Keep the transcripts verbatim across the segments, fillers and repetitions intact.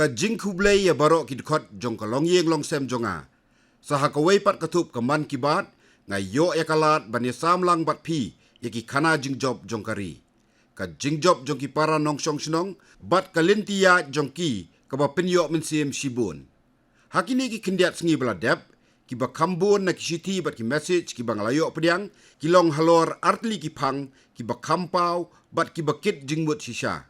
Ka jingkhublei ïa baroh ki dkhot jong ka longïing longsem jong nga. Sa ha kawei pat ka thup ka Mann Ki Baat, nga ïoh ïa ka lad ban ïa sam lang bad phi ïa ki khana jingjop jong ka ri, ka jingjop jong ki para nongshong shnong bad ka lynti ïaid jong ki kaba pynïoh mynsiem shibun. Ha kine ki khyndiat sngi ba la dep, kiba kham bun na ki shithi bad ki message kiba nga la ïoh pdiang ki long halor artylli ki phang kiba kham paw bad kiba kit jingmut shisha.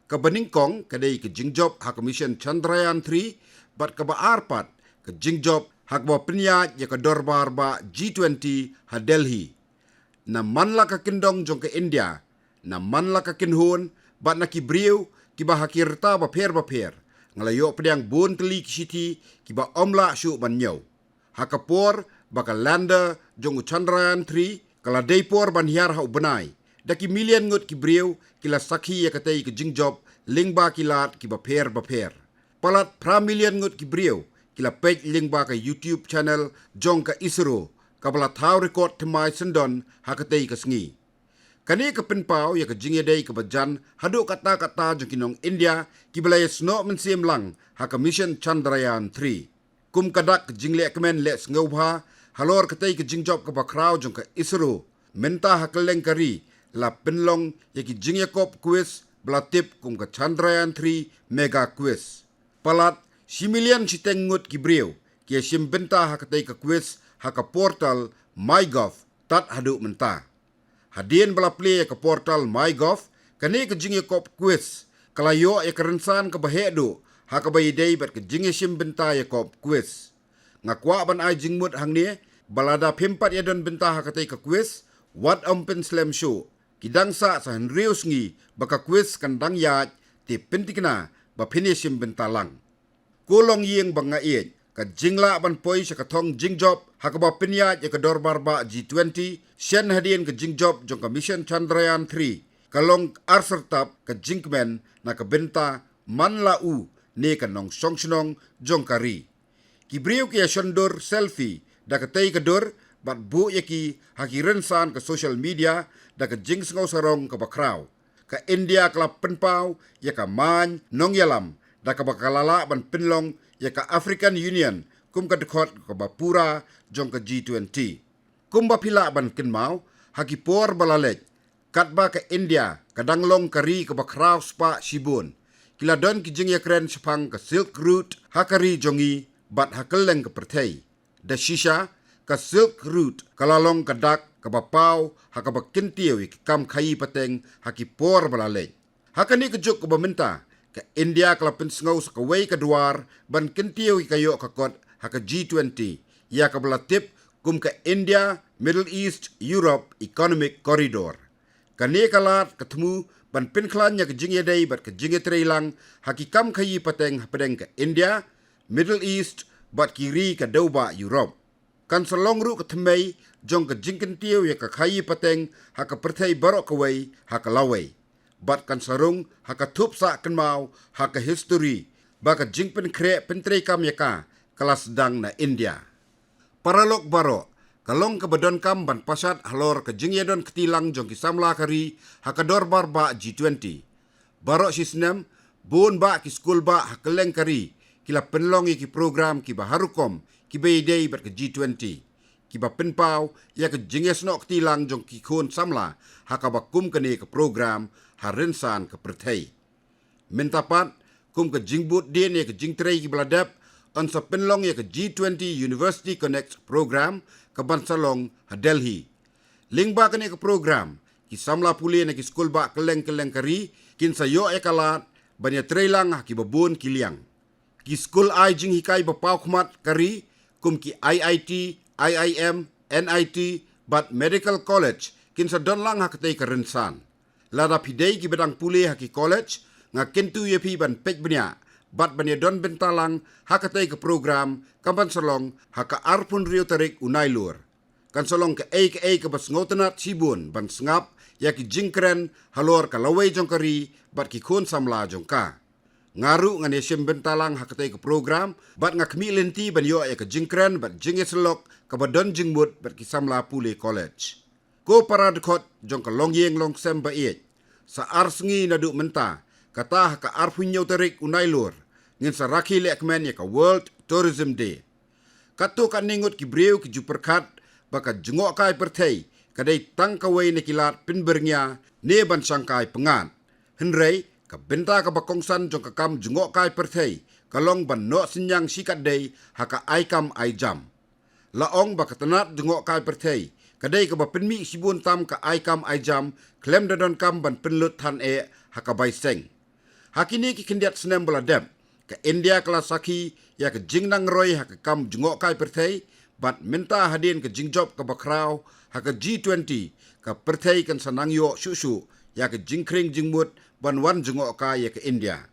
Kaba nyngkong ka dei ka jingjop ha ka mission Chandrayaan three bad kaba ar pat ka jingjop ha kaba pynïaid ïa ka dorbar bah G twenty ha Delhi. Na man la ka kyndong jong ka India, na man la ka kynhun bad na ki briew kiba ha ki rta bapher bapher, nga la ïoh pdiang bun tylli ki shithi kiba ym lah shuh ban ñiew. Ha ka por ba ka lander jong u Chandrayaan three ka la dei por ban hiar ha u bnai, da ki million ngut ki briew ki la sakhi ïa katei ka jingjop lyngba ki lad kiba pher bapher. Palat phra million ngut ki briew ki la peit lyngba ka YouTube channel jong ka ISRO, kaba la thaw record thymmai syndon ha katei ka sngi. Kane ka pynpaw ïa ka jingïadei kaba jan haduh katta katta jong ki nong India kiba la ïasnoh mynsiem lang ha ka mission Chandrayaan three. Kum ka dak ka jingleh kmen leh sngewbha halor katei ka jingjop kaba khraw jong ka ISRO, mynta ha kylleng ka ri la pynlong ïa ki jingïakop quiz ba la tip kum ka Chandrayaan three Mega Quiz. Palat shi million shiteng ngut ki briew ki ïashim bynta ha katei ka quiz ha ka portal MyGov tad haduh mynta. Hadien ba la plie ïa ka portal MyGov, kane ka jingïakop quiz ka la ïoh ïa ka rynsan kaba heh duh ha kaba ïadei bad ka jingïashim bynta ïakop quiz. Nga kwah ban ai jingmut hangne ba lada phim pat ïadon bynta ha katei ka quiz, wat ym pynslem shuh. Ki dang sah sa hynriew sngi ba ka quiz kan dang ïaid, te pynthikna ba phin ïashim bynta lang. Ko longïing ba nga ïeit, ka jinglah ban poi sha ka thong jingjop ha kaba pynïaid ïa ka dorbar bah G twenty shen hadien ka jingjop jong ka mission Chandrayaan three ka long arsyrtap ka jingkmen na ka bynta man la u ne ka nongshong shnong jong ka ri. Ki briew ki ïashondur selfie da katei ka dur bad buh ïa ki ha ki rynsan ka social media da ka jingsngew sarong kaba khraw. Ka India ka la pynpaw ïa ka main nongïalam da kaba ka la lah ban pynlong ïa ka African Union kum ka dkhot kaba pura jong ka G twenty. Kumba phi lah ban kynmaw, ha ki por ba la leit, katba ka India ka dang long ka ri kaba khraw spah shibun, ki la don ki jingïakren shaphang ka Silk Route ha ka ri jong ngi bad ha kylleng ka pyrthei. Da shisha, ka Silk Route ka la long ka dak kaba paw ha kaba kyntiew ïa ki kam khaïi pateng ha ki por ba la leit. Ha kane ka juk kaba mynta, ka India ka la pynsngew sa kawei ka dwar ban kyntiew ïa ka ïoh ka kot ha ka G twenty, ïa kaba la tip kum ka India Middle East Europe Economic Corridor. Kane ka lad ka thmu ban pynkhlaiñ ïa ka jingïadei bad ka jingïatreilang ha ki kam khaïi pateng hapdeng ka India, Middle East bad ki ri ka dewbah Europe. Kan sa long ruh ka thymmei jong ka jingkyntiew ïa ka khaïi pateng ha ka pyrthei baroh kawei ha ka lawei. Bad kan sa rung ha ka thup sah kynmaw ha ka history ba ka jingpynkhreh pyntreikam ïa ka ka la sdang na India. Paralok baroh, ka long kaba donkam ban pashat halor ka jingïadon kti lang jong ki samla ka ri ha ka dorbar bah G twenty. Baroh shi snem, bun bah ki skul bah ha kylleng ka ri ki la pynlong ïa ki program kiba har rukom kiba ïadei bad ka G twenty, kiba pynpaw ïa ka jingïasnoh kti lang jong ki khun samla ha kaba kum kane ka program ha rynsan ka pyrthei. Mynta pat, kum ka jingbud dien ïa ka jingtrei kiba la dep, yn sa pynlong ïa ka G twenty University Connect Program kaban sa long ha Delhi. Lyngba kane ka program, ki samla pule na ki skul bah kylleng kylleng ka ri kin sa ïoh ïa ka lad ban ïatreilang ha kiba bun ki liang. Ki skul ai jinghikai ba paw khmat ka ri, kum ki I I T, I I M, N I T bad Medical College kin sa don lang ha katei ka rynsan. Lada phi dei kiba dang pule ha ki college, nga kyntu ïa phi ban peit bniah bad ban ïadon bynta lang ha katei ka program kaban sa long ha ka arphew hynriew tarik u Nailur. Kan sa long kaei kaei kaba sngewtynnat shibun ban sngap ïa ki jingkren halor ka lawei jong ka ri bad ki khun samla jong ka. Nga ruh ngan ïashim bynta lang ha katei ka program bad nga khmih lynti ban ïoh ïa ka jingkren bad jingïasyllok kaba don jingmut bad ki samla pule college. Ko para dkhot jong ka longïing longsem ba ïeit, sa ar sngi naduh mynta, kata ha ka arphew hynñiew tarik u Nailur, Ngin sa rakhe lehkmen ïa ka World Tourism Day. Katto katne ngut ki briew ki ju pyrkhat ba ka jngohkai pyrthei ka dei tang kawei na ki lad pynbyrngia ne ban shangkai pyngngad. Hynrei ka bynta kaba kongsan jong ka kam jngohkai pyrthei ka long ban noh synñiang shikatdei ha ka ai kam ai jam. La ong ba ka tnat jngohkai pyrthei ka dei kaba pynmih shibun tam ka ai kam ai jam khlem da donkam ban pynlut than eh ha ka bai seng. Ha kine ki khyndiat snem ba la dep, ka India ka la sakhi ïa ka jingnangroi ha ka kam jngohkai pyrthei, bad mynta hadien ka jingjop kaba khraw ha ka G twenty, ka pyrthei kan sa nang ïoh shuh shuh ïa ka jingkhring jingmut ban wan jngohkai ïa ka India.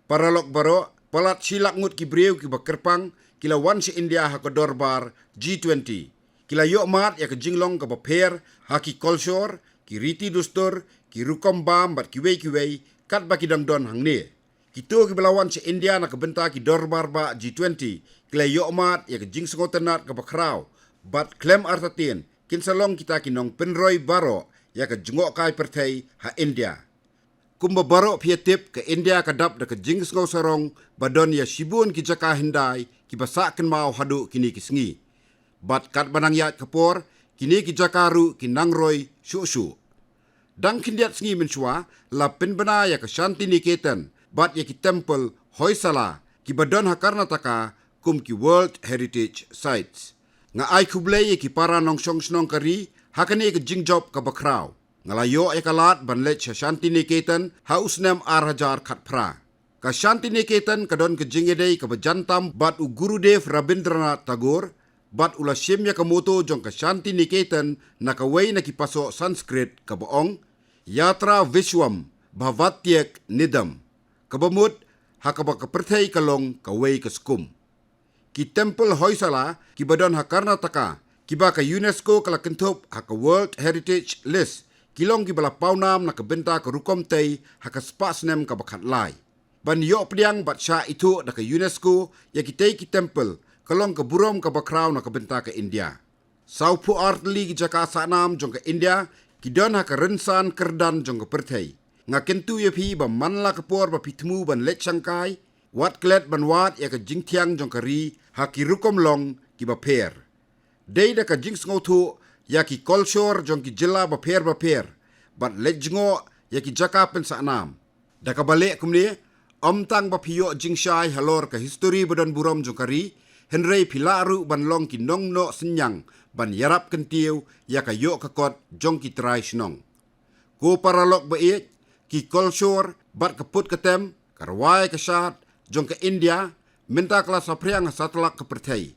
Paralok baroh, palat shi lak ngut ki briew kiba kyrpang ki la wan sha India ha ka dorbar G twenty. Ki la ïoh mad ïa ka jinglong kaba pher ha ki kolshor, ki riti dustur, ki rukom bam bad kiwei kiwei, katba ki dang don hangne. Kito kiba la wan sha India na ka bynta ki dorbar bah G twenty ki la ïoh mad ïa ka jingsngewtynnat kaba khraw, bad khlem artatien kin sa long kita ki nongpynroi baroh ïa ka jngohkai pyrthei ha India. Kumba baroh phi ïa tip, ka India ka dap da ka jingsngewsarong ba don ïa shibun ki jaka hyndai kiba sah kynmaw haduh kine ki sngi. Bad katba nang ïaid ka por, kine ki jaka ruh ki nangroi shuh shuh. Dang khyndiat sngi mynshuwa la pynbna ïa ka Shanti Niketan bad ïa ki temple Hoysala kiba don ha Karnataka kum ki World Heritage Sites. Nga ai khublei ïa ki para nongshong shnong ka ri ha kane ka jingjop kaba khraw. Nga la ïoh ïa ka lad ban leit sha Shanti Niketan ha u snem ar hajar khatphra. Ka Shanti Niketan ka don ka jingïadei kaba jan tam bad u Gurudev Rabindranath Tagore, bad u la shim ïa ka motto jong ka Shanti Niketan na kawei na ki pasoh Sanskrit kaba ong, Yatra Vishwam Bhavatyek Nidam, kaba mut, ha kaba ka pyrthei ka long kawei ka skum. Ki temple Hoysala kiba don ha Karnataka, kiba ka UNESCO ka la kynthup ha ka World Heritage List, ki long kiba la pawnam na ka bynta ka rukom tei ha ka spah snem kaba khatlai. Ban ïoh pdiang bad shah ithuh da ka UNESCO ïa kitei ki temple ka long ka burom kaba khraw na ka bynta ka India. Sawphew ar tylli ki jaka sahnam jong ka India ki don ha ka rynsan kyrdan jong ka pyrthei. Nga kyntu ïa phi ba man la ka por ba phi thmu ban leit shangkai, wat klet ban wad ïa ka jingthiang jong ka ri ha ki rukom long kiba pher. Dei da ka jingsngewthuh ïa ki kolshor jong ki jylla bapher bapher, bad leit jngoh ïa ki jaka pynsahnam. Da kaba leh kumne, ym tang ba phi ïoh jingshai halor ka histori ba don burom jong ka ri, hynrei phi lah ruh ban long ki nongnoh synñiang ban ïarap kyntiew ïa ka ïoh ka kot jong ki trai shnong. Ko paralok ba ïeit, ki kolshor bad ka put ka tem, ka rwai ka shad jong ka India mynta ka la saphriang ha satlak ka pyrthei.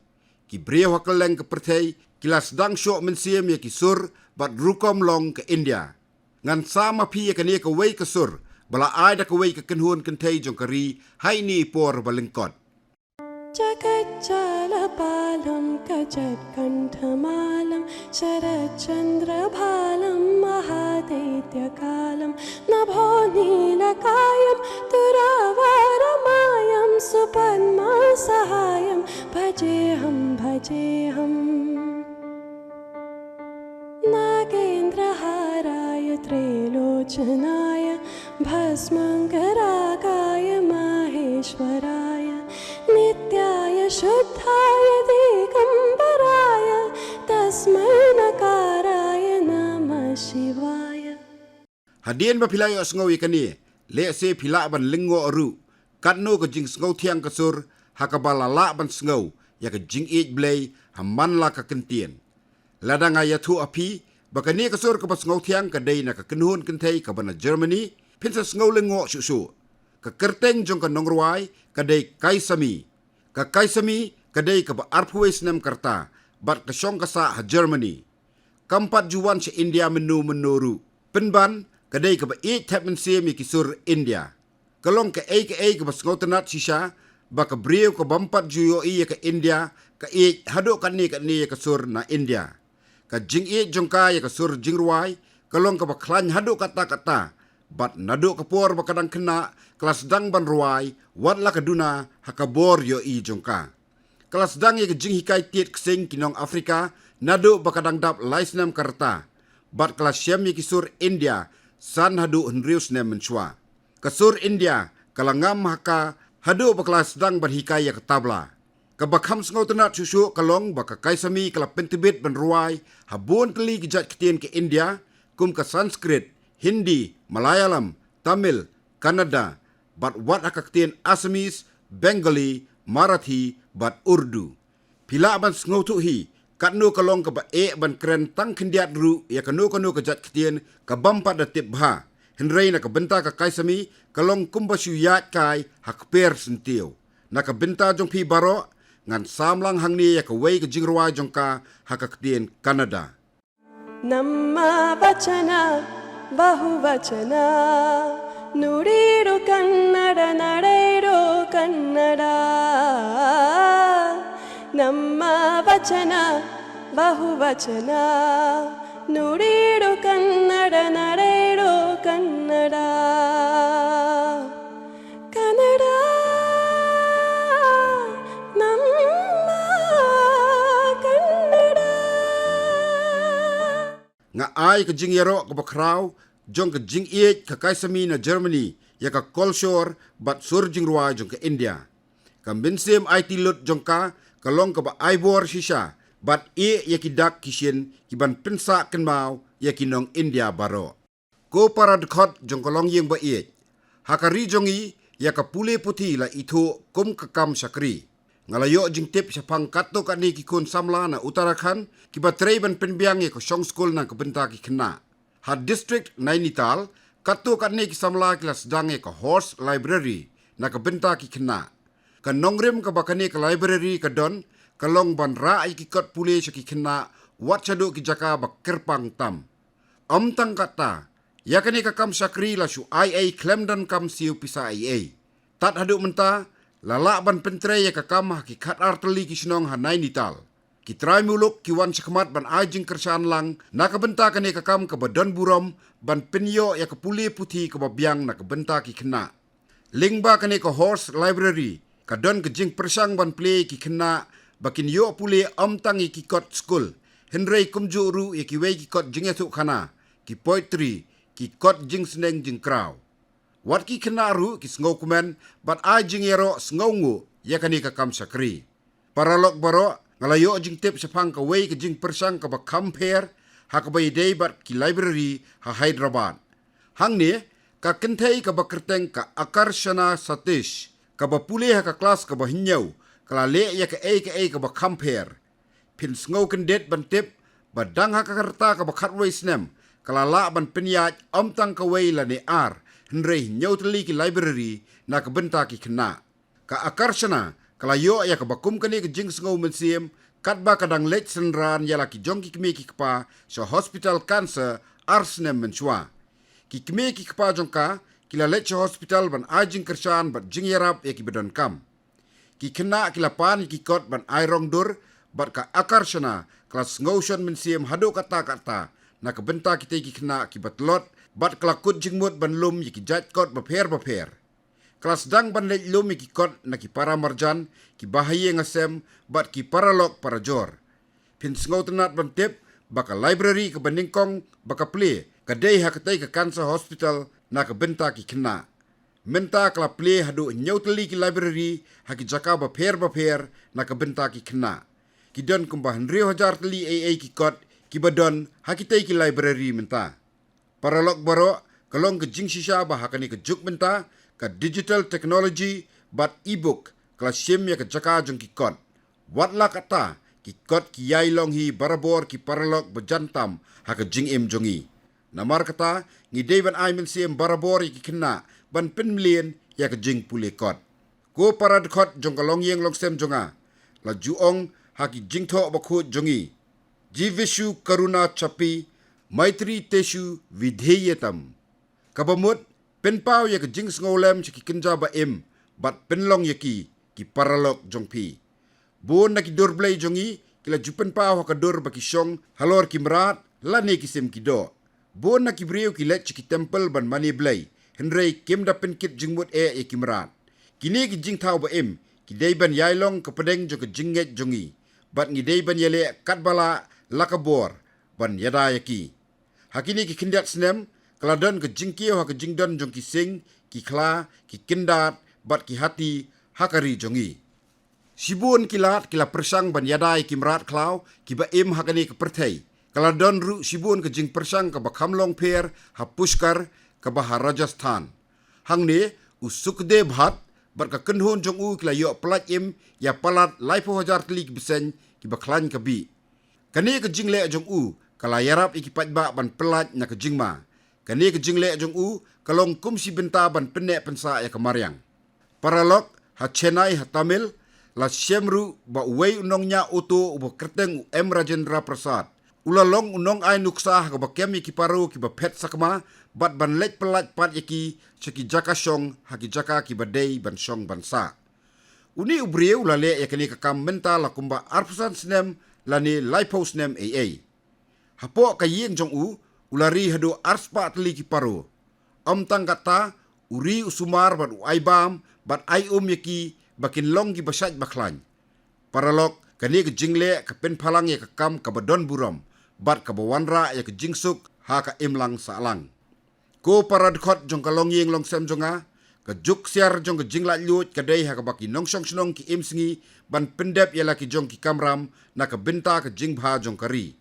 Ki briew ha kylleng ka pyrthei ki la sdang shoh mynsiem ïa ki sur bad rukom long ka India. Ngan sam ha phi ïa kane kawei ka sur ba la ai da kawei ka kynhun kynthei jong ka ri ha ine i por ba lyngkot. जगज्जालपालं कजत्कण्ठमालं शरच्चन्द्रभालं महादैत्यकालं नभोनीलकायं दुरावरमायं सुपद्मासहायं भजेऽहं भजेऽहम्। नागेन्द्रहाराय त्रिलोचनाय भस्माङ्गरागाय महेश्वराय नित्याय शुद्धाय दिगम्बराय तस्मै नकाराय नमः शिवाय। Hadien ba phi la ïohsngew ïa kane, lehse phi lah ban lyngngoh ruh katno ka jingsngewthiang ka sur ha kaba la lah ban sngew ïa ka jingïeit Blei ha man la ka kyntien. Lada nga ïathuh ha phi ba kane ka sur kaba sngewthiang ka dei na ka kynhun kynthei kaba na Germany, phin sa sngew lyngngoh shuh shuh. Ka kyrteng jong ka nongrwai ka dei Kaisami. Ka Kaisami ka dei kaba arphew wei snem ka rta bad ka shong ka sah ha Germany. Kam pat ju wan sha India mynno mynno ruh. Pynban ka dei kaba ïeit thep mynsiem ïa ki sur India. Ka long kaei kaei kaba sngewtynnat shisha ba ka briew ka bym pat ju ïohi ïa ka India ka ïeit haduh katne katne ïa ka sur na India. Ka jingïeit jong ka ïa ka sur jingrwai ka long kaba khlaiñ haduh katta katta, bad naduh ka por ba ka dang khynnah ka la sdang ban rwai wat la ka duna ha ka bor ïohi jong ka. Ka la sdang ïa ka jinghikai tied ksing ki nong Afrika naduh ba ka dang dap lai snem ka rta, bad ka la shem ïa ki sur India san haduh hynriew snem mynshuwa. Ka sur India ka la ngam ha ka Haduh ba ka la sdang ban hikai ïa ka tabla. Kaba kham sngewtynnad shuh shuh ka long ba ka Kaisami ka la pyntbit ban rwai ha bun tylli ki jait ktien ka India, kum ka Sanskrit, Hindi, Malayalam, Tamil, Kannada, bad wat ha ka ktien Assamese, Bengali, Marathi, bad Urdu. Phi lah ban sngewthuh hi, katno ka long kaba eh ban kren tang khyndiat ruh ïa kano kano ka jait ktien ka bym pat da tip bha. Hynrei na ka bynta ka Kaisami ka long kumba shu ïaid kai ha kper syntiew. Na ka bynta jong phi baroh, ngan samlang hangne ïa kawei ka jingrwai jong ka ha ka ktien Kannada. ನಮ್ಮ ವಚನ ಬಹುವಚನ, ನುಡಿರು ಕನ್ನಡ, ನಡೆಯಿರು ಕನ್ನಡ. ನಮ್ಮ ವಚನ ಬಹುವಚನ, ನುಡಿರು ಕನ್ನಡ, ನಡೆಯಿರು ಕನ್ನಡ. ಕನ್ನಡ, ನಮ್ಮ ಕನ್ನಡ. Nga ai ka jingïaroh kaba khraw jong ka jingïeit ka Kaisami na Germany ïa ka kolshor bad sur jingrwai jong ka India. Ka mynsiem aiti lut jong ka ka long kaba ai bor shisha bad ïeh ïa ki dak ki shin ki ban pynsah kynmaw ïa ki nong India baroh. Ko para dkhot jong ka longïing ba ïeit, ha ka ri jong ngi ïa ka pule puthi la ithuh kum ka kam shakri. Nga la ïoh jingtip shaphang katto katne ki khun samla na Uttarakhand kiba trei ban pynbiang ïa ka shong skul na ka bynta ki khynnah. Ha district Nainital, katto katne ki samla ki la sdang ïa ka horse library na ka bynta ki khynnah. Ka nongrim kaba kane ka library ka don ka long ban rah ïa ki kot pule sha ki khynnah wat shaduh ki jaka ba kyrpang tam. Ym tang katta, ïa kane ka kam shakri la shu ai ei khlem donkam siew pisa ei ei. Tad haduh mynta la lah ban pyntrei ïa ka kam ha ki khatar tylli ki shnong ha Nainital. Ki trai muluk ki wan shakhmat ban ai jingkyrshan lang na ka bynta kane ka kam kaba don burom ban pynïoh ïa ka pule puthi kaba biang na ka bynta ki khynnah. Lyngba kane ka horse library ka don ka jingpyrshang ban plie ïa ki khynnah ba kin ïoh pule ym tang ïa ki kot skul, hynrei kumjuh ruh ïa kiwei ki kot jingïathuhkhana, ki poetry, ki kot jingsneng jingkraw. Wat ki khynnah ruh ki sngewkmen bad ai jingïaroh sngewnguh ïa kane ka kam shakri. Paralok baroh, nga la ïoh jingtip shaphang kawei ka jingpyrshang kaba kham pher ha kaba ïadei bad ki library ha Hyderabad. Hangne, ka kynthei kaba kyrteng ka Akarshana Satish, kaba pule ha ka klas kaba hynñiew, ka la leh ïa kaei kaei kaba kham pher. Phin sngewkyndit ban tip ba dang ha ka rta kaba khatwei snem ka la lah ban pynïaid ym tang kawei lane ar, hynrei hynñiew tylli ki library na ka bynta ki khynnah. Ka Akarshana ka la ïoh ïa kaba kum kane ka jingsngew mynsiem katba ka dang leit synran ïa la ki jong ki kmie ki kpa sha hospital cancer ar snem mynshuwa. Ki kmie ki kpa jong ka ki la leit sha hospital ban ai jingkyrshan bad jingïarap ïa kiba donkam. Ki khynnah ki la pan ïa ki kot ban ai rong dur bad ka Akarshana ka la sngewshon mynsiem haduh katta katta na ka bynta kitei ki khynnah kiba tlot bad ka la kut jingmut ban lum ïa ki jait kot bapher bapher. Ka la sdang ban leit lum ïa ki kot na ki para marjan, ki bahaïing hasem bad ki paralok parajor. Phin sngewtynnad ban tip ba ka library kaba nyngkong ba ka plie ka dei ha katei ka cancer hospital na ka bynta ki khynnah. Mynta ka la plie haduh hynñiew tylli ki library ha ki jaka bapher bapher na ka bynta ki khynnah. Ki don kumba hynriew hajar tylli ei ei ki kot kiba don ha kitei ki library mynta. Paralok baroh, ka long ka jingshisha ba ha kane ka juk mynta ka digital technology bad e-book ka la shim ïa ka jaka jong ki kot. Wat la katta, ki kot ki ïai long hi barabor ki paralok ba jan tam ha ka jingim jong ngi. Namar kata, ngi dei ban ai mynsiem barabor ïa ki khynnah ban pynmlien ïa ka jingpule kot. Ko para dkhot jong ka longïing longsem jong nga, la ju ong ha ki jingthoh bakhuid jong ngi, Jivishu karuna chapi, maitri teshu vidheyetam. Kaba mut, pynpaw ïa ka jingsngewlem sha ki kynja ba im bad pynlong ïa ki, ki paralok jong phi. Bun na ki dur blei jong ngi ki la ju pynpaw ha ka dur ba ki shong halor ki mrad lane ki sim ki doh. Bun na ki briew ki leit sha ki temple ban mane blei, hynrei kim da pynkit jingmut eh ïa ki mrad. Kine ki jingthaw ba im ki dei ban ïai long ka pdeng jong ka jingngeit jong ngi, bad ngi dei ban ïaleh katba lah la ka bor ban ïada ïa ki. Ha kine ki khyndiat snem ka la don ka jingkiew ha ka jingdon jong ki sing, ki khla, ki kyndad bad ki hati ha ka ri jong ngi. Shibun ki lad ki la pyrshang ban ïada ïa ki mrad khlaw kiba im ha kane ka pyrthei. Ka la don ruh shibun ka jingpyrshang kaba kham long pher ha Pushkar kaba ha Rajasthan. Hangne u Sukhdev Bhatt bad ka kynhun jong u ki la ïoh pyllait im ïa palat laiphew hajar tylli ki bseiñ kiba khlaiñ ka bih. Kane ka jingleh jong u ka la ïarap ïa ki paidbah ban pyllait na ka jingma. Kane ka jingleh jong u ka long kum shi bynta ban pynneh pynsah ïa ka mariang. Paralok, ha Chennai ha Tamil, la shem ruh ba uwei u nongñiah auto uba kyrteng u M Rajendra Prasad u la long u nongai nuksa ha kaba kem ïa ki paro kiba phet sakma bad ban leit pyllait pat ïa ki sha ki jaka shong ha ki jaka kiba dei ban shong ban sah. Une u briew u la leh ïa kane ka kam mynta la kumba arphew san snem lane laiphew snem ei ei. Hapoh ka ïing jong u, u la ri haduh arspah tylli ki paro. Ym tang katta, u ri u sumar bad u ai bam bad ai um ïa ki ba kin long kiba shait ba khlaiñ. Paralok, kane ka jingleh ka pynphalang ïa ka kam kaba don burom bad kaba wanrah ïa ka jingsuk ha ka imlang sahlang. Ko para dkhot jong ka longïing longsem jong nga, ka juk ksiar jong ka jinglaitluid ka dei ha kaba ki nongshong shnong ki im sngi ban pyndep ïa la ki jong ki kamram na ka bynta ka jingbha jong ka ri.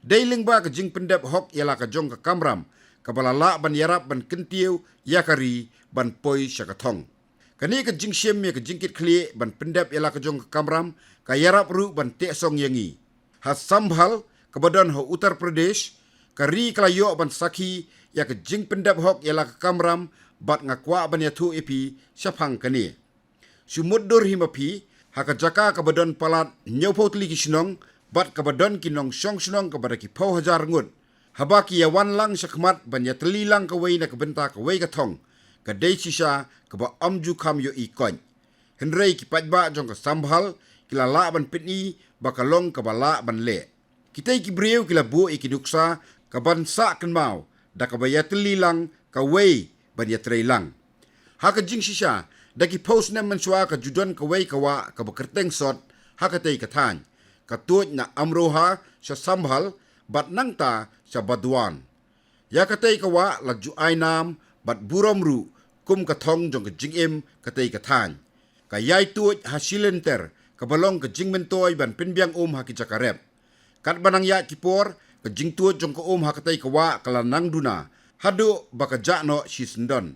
Dei lyngba ka jingpyndep hok ïa la ka jong ka kamram kaba la lah ban ïarap ban kyntiew ïa ka ri ban poi sha ka thong. Kane ka jingshim ïa ka jingkitkhlieh ban pyndep ïa la ka jong ka kamram ka ïarap ruh ban teh song ïa ngi. Ha Sambhal, kaba don ha Uttar Pradesh, ka ri ka la ïoh ban sakhi ïa ka jingpyndep hok ïa la ka kamram bad nga kwah ban ïathuh ïa phi shaphang kane. Shu mutdur hi ma phi, ha ka jaka kaba don palat hynñiewphew tylli ki shnong bad kaba don ki nongshong shnong kaba da ki phew hajar ngut. Haba ki ïawan lang shakhmat ban ïatylli lang kawei na ka bynta kawei ka thong, ka dei shisha kaba ym ju kham ïohi koit. Hynrei ki paidbah jong ka Sambhal ki la lah ban pyni ba ka long kaba lah ban leh. Kitei ki briew ki la buh ïa ki nuksa kaban sah kynmaw da kaba ïatylli lang kawei ban ïatrei lang. Ha ka jingshisha, da ki phew snem mynshuwa ka ju don kawei ka wah kaba kyrteng Sot ha katei ka thaiñ. Ka tuid na Amroha sha Sambhal bad nangta sha Burdwan. Ïa katei ka wah la ju ai nam bad burom ruh kum ka thong jong ka jingim katei ka thaiñ. Ka ïai tuid ha Shilenter kaba long ka jingmyntoi ban pynbiang um ha ki jaka rep. Katba nang ïaid ki por, ka jingtuid jong ka um ha katei ka wah ka la nang duna haduh ba ka jah noh shisyndon.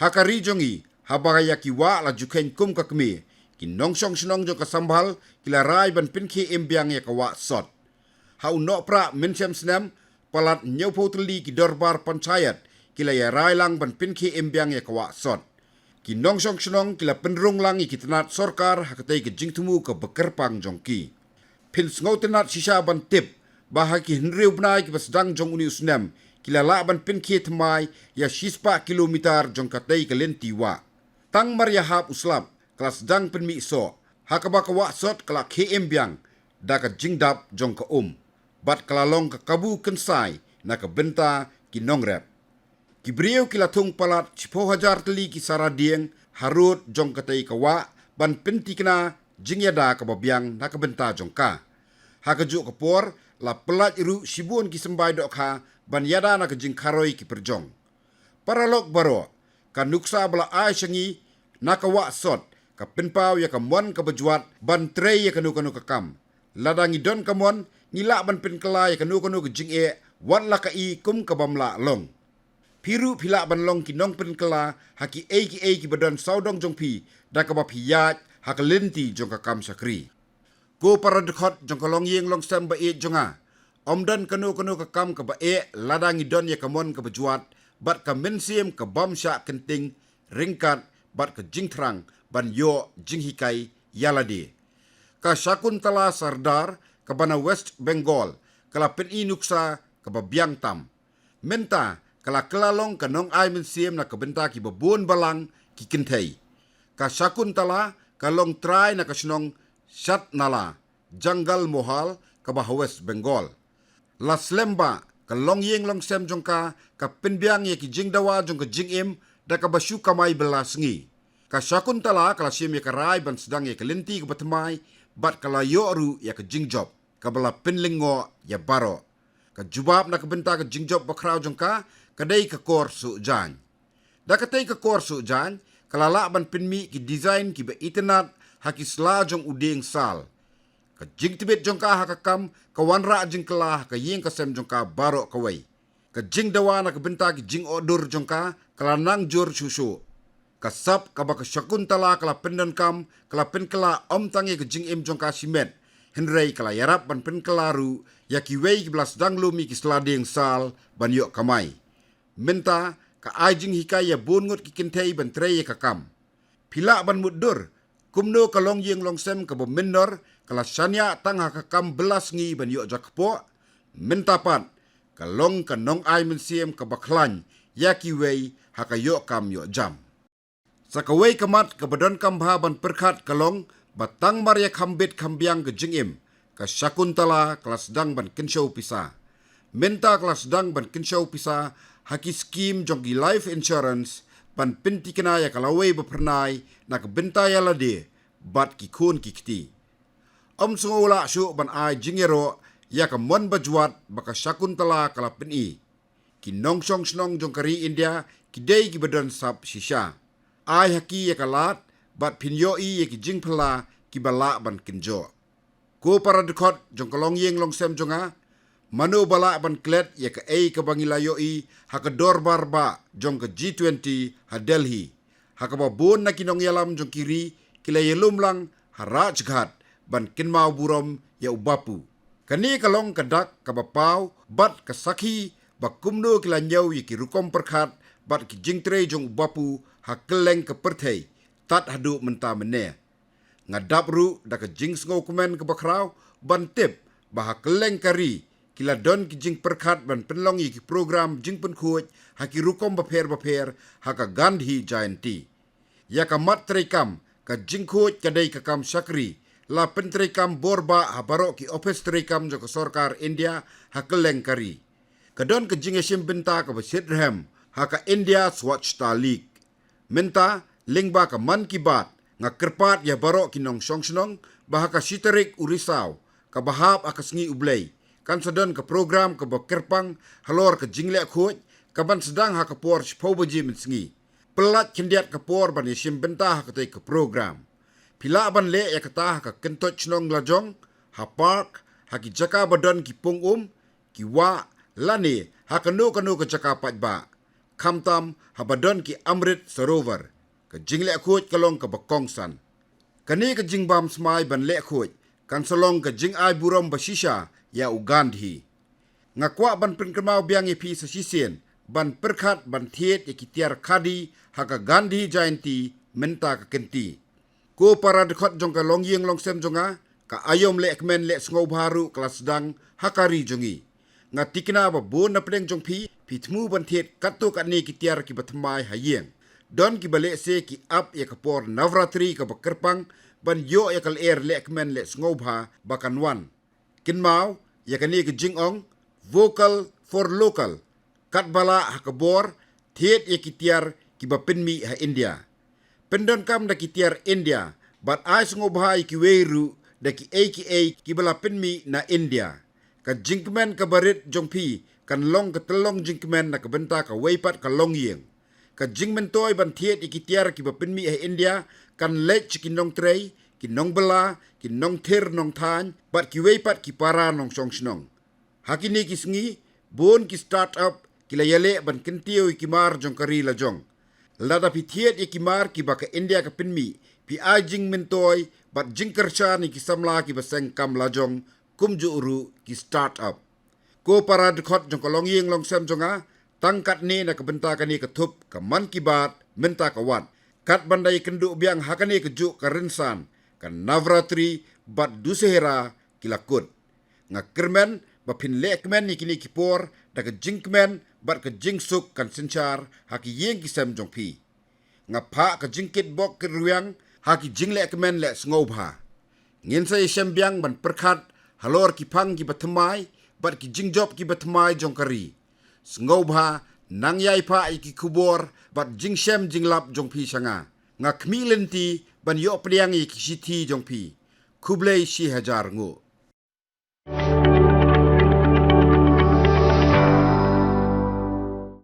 Ha ka ri jong ngi, haba ïa ki wah la ju kheiñ kum ka kmie, ki nongshong shnong jong ka Sambhal ki la rai ban pynkhie im biang ïa ka wah Sot. Ha u Nohprah mynshem snem, palat hynñiewphew tylli ki dorbar panchayat ki la ïarai lang ban pynkhie im biang ïa ka wah Sot. Ki nongshong shnong ki la pynrung lang ïa ki tnat sorkar ha katei ka jingthmu kaba kyrpang jong ki. Phin sngewtynnat shisha ban tip ba ha ki hynriew bnai kiba sdang jong une u snem ki la lah ban pynkhie thymmai ïa shispah kilometer jong katei ka lynti wah. Tang mar ïahap u slap ka la sdang pynmih soh, ha kaba ka wah Sot ka la khie im biang da ka jingdap jong ka um bad ka la long ka kabu kynsai na ka bynta ki nongrep. Ki briew ki la thung palat shiphew hajar tylli ki sara dieng harud jong katei ka wah ban pynthikna jingïada kaba biang na ka bynta jong ka. Ha kajuh ka por, la pyllait ruh shibun ki symbai dohkha ban ïada na ka jingkharoi ki pyrjong. Paralok baroh, ka nuksa ba la ai sha ngi na ka wah Sot ka pynpaw ïa ka mon kaba jwat ban trei ïa kano kano ka kam. Lada ngi don ka mon, ngi lah ban pynkylla ïa kano kano ka jingeh, wat la ka i kum kabym lah long. Phi ruh phi lah ban long ki nongpynkylla ha kiei kiei kiba don sawdong jong phi da kaba phi ïaid ha ka lynti jong ka kam shakri. Ko para dkhot jong ka longïing longsem ba ïeit jong nga, ym don kano kano ka kam kaba eh lada ngi don ïa ka mon kaba jwat bad ka mynsiem kabym shah kynting, ryngkat bad ka jingthrang ban ïoh jinghikai ïa lade. Ka Shakuntala Sardar kaba na West Bengal ka la pyni nuksa kaba biang tam. Mynta ka la kylla long ka nongai mynsiem na ka bynta kiba bun balang ki kynthei. Ka Shakuntala ka long trai na ka shnong Shatnala, Jangal Mohal kaba ha West Bengal. La slem ba ka longïing longsem jong ka ka pynbiang ïa ki jingdawa jong ka jingim da kaba shu kamai bylla sngi. Ka Shakuntala ka la shim ïa ka rai ban sdang ïa ka lynti kaba thymmai bad ka la ïoh ruh ïa ka jingjop kaba la pynlyngngoh ïa baroh. Ka jubab na ka bynta ka jingjop bakhraw jong ka ka dei ka kor suh jaiñ. Da katei ka kor suh jaiñ, Ka la lah ban pynmih ki design kiba itynnad ha ki sla jong u dieng sal. Ka jingtbit jong ka ha ka kam ka wanrah jingkylla ha ka ïing ka sem jong ka baroh kawei. Ka jingdawa na ka bynta ki jingotdur jong ka ka la nang jur shuh shuh. Ka sap kaba ka Shakuntala ka la pyndonkam ka la pynkylla ym tang ïa ka jingim jong ka shimet, hynrei ka la ïarap ban pynkylla ruh ïa kiwei kiba la sdang lum ïa ki sla dieng sal ban ïoh kamai. Mynta ka ai jinghikai ïa bun ngut ki kynthei ban trei ïa ka kam. Phi lah ban mutdur kumno ka longïing longsem kaba mynnor ka la shaniah tang ha ka kam bylla sngi ban ïoh jakpoh. Mynta pat ka long ka nongai mynsiem kaba khlaiñ ïa kiwei ha ka ïoh kam ïoh jam. Sa kawei ka mat kaba donkam bha ban pyrkhat ka long ba tang mar ïa kham bit kham biang ka jingim, ka Shakuntala ka la sdang ban kynshew pisa. Mynta ka la sdang ban kynshew pisa ha ki skim jong ki life insurance ban pynthikna ïa ka lawei ba phyrnai na ka bynta ïa lade bad ki khun ki kti. Ym sngew lah shuh ban ai jingïaroh ïa ka mon ba jwat ba ka Shakuntala ka la pyni. Ki nongshong shnong jong ka ri India ki dei kiba don sap shisha. Ai ha ki ïa ka lad bad phin ïohi ïa ki jingphylla kiba lah ban kynjoh. Ko para dkhot jong ka longïing longsem jong nga, mano ba lah ban klet ïa kaei kaba ngi la ïohi ha ka dorbar bah jong ka G twenty ha Delhi, ha kaba bun na ki nongïalam jong ki ri ki la ïalum lang ha Rajghat ban kynmaw burom ïa u Bapu. Kane ka long ka dak kaba paw bad ka sakhi ba kumno ki la ñiew ïa ki rukom pyrkhat bad ki jingtrei jong u Bapu ha kylleng ka pyrthei tad haduh mynta mynne. Nga dap ruh da ka jingsngewkmen kaba khraw ban tip ba ha kylleng ka ri ki la don ki jingpyrkhat ban pynlong ïa ki program jingpynkhuid ha ki rukom bapher bapher ha ka Gandhi Jayanti. Ïa ka mat treikam ka jingkhuid ka dei ka kam shakri la pyntreikam bor bah ha baroh ki ophis treikam jong ka sorkar India ha kylleng ka ri. Ka don ka jingïashim bynta kaba shitrhem ha ka India Swachhata League. Mynta lyngba ka Mann Ki Baat nga kyrpad ïa baroh ki nongshong shnong ba ha ka shi tarik u Risaw kaba hap ha ka sngi U Blei kan sa don ka program kaba kyrpang halor ka jingleh khuid kaban sdang ha ka por shiphew baje mynsngi. Pyllait khyndiat ka por ban ïashim bynta ha katei ka program. Phi lah ban leh ïa kata ha ka kyntoit shnong lajong, ha park, ha ki jaka ba don ki pung um, ki wah, lane ha kano kano ka jaka paidbah. Khamtam haba don ki Amrit Sarovar, ka jingleh khuid ka long kaba kongsan. Kane ka jingbam smai ban leh khuid kan sa long ka jingai burom ba shisha ïa u Gandhi. Nga kwah ban pynkynmaw biang ïa phi sa shisien ban pyrkhat ban thied ïa ki tiar khadi ha ka Gandhi Jayanti mynta ka kynti. Ko para dkhot jong ka longïing longsem jong nga, ka aïom lehkmen leh sngewbha ruh ka la sdang ha ka ri jong ngi. Nga thikna ba bun na pdeng jong phi phi thmu ban thied katto katne ki tiar kiba thymmai ha ïing. Don kiba lehse ki ap ïa ka por Navratri kaba kyrpang ban ïoh ïa ka lyer lehkmen leh sngewbha ba kan wan. Kynmaw ïa kane ka jingong, vocal for local. Katba lah ha ka bor, thied ïa ki tiar kiba pynmih ha India. Pyndonkam da ki tiar India bad ai sngewbha ïa kiwei ruh da kiei kiei kiba la pynmih na India. Ka jingkmen kaba rit jong phi kan long ka tyllong jingkmen na ka bynta kawei pat ka longïing. Ka jingmyntoi ban thied ïa ki tiar kiba pynmih ha India kan leit sha ki nongtrei, ki nongbylla, ki nongthir nongthaiñ bad kiwei pat ki para nongshong shnong. Ha kine ki sngi bun ki start-up ki la ïaleh ban kyntiew ïa ki mar jong ka ri lajong. Lada phi thied ïa ki mar kiba ka India ka pynmih, phi ai jingmyntoi bad jingkyrshan ïa ki samla kiba seng kam lajong, kumjuh ruh ki start-up. Ko para dkhot jong ka longïing longsem jong nga, tang katne na ka bynta kane ka thup ka Mann Ki Baat mynta ka wat. Katba nda ïakynduh biang ha kane ka juh ka rynsan, ka Navratri bad Dussehra ki la kut. Nga kyrmen ba phin lehkmen ïa kine ki por da ka jingkmen bad ka jingsuk kan synshar ha ki ïing ki sem jong phi. Nga phah ka jingkit bok kit rwiang ha ki jinglehkmen leh sngewbha. Ngin sa ïashem biang ban pyrkhat halor ki phang kiba thymmai bad ki jingjop kiba thymmai jong ka ri. Sngewbha nang ïai phah ïa ki khubor bad jingshem jinglap jong phi sha nga. Nga khmih lynti ban ïoh pdiang ïa ki shithi jong phi. Khublei shi hajar nguh.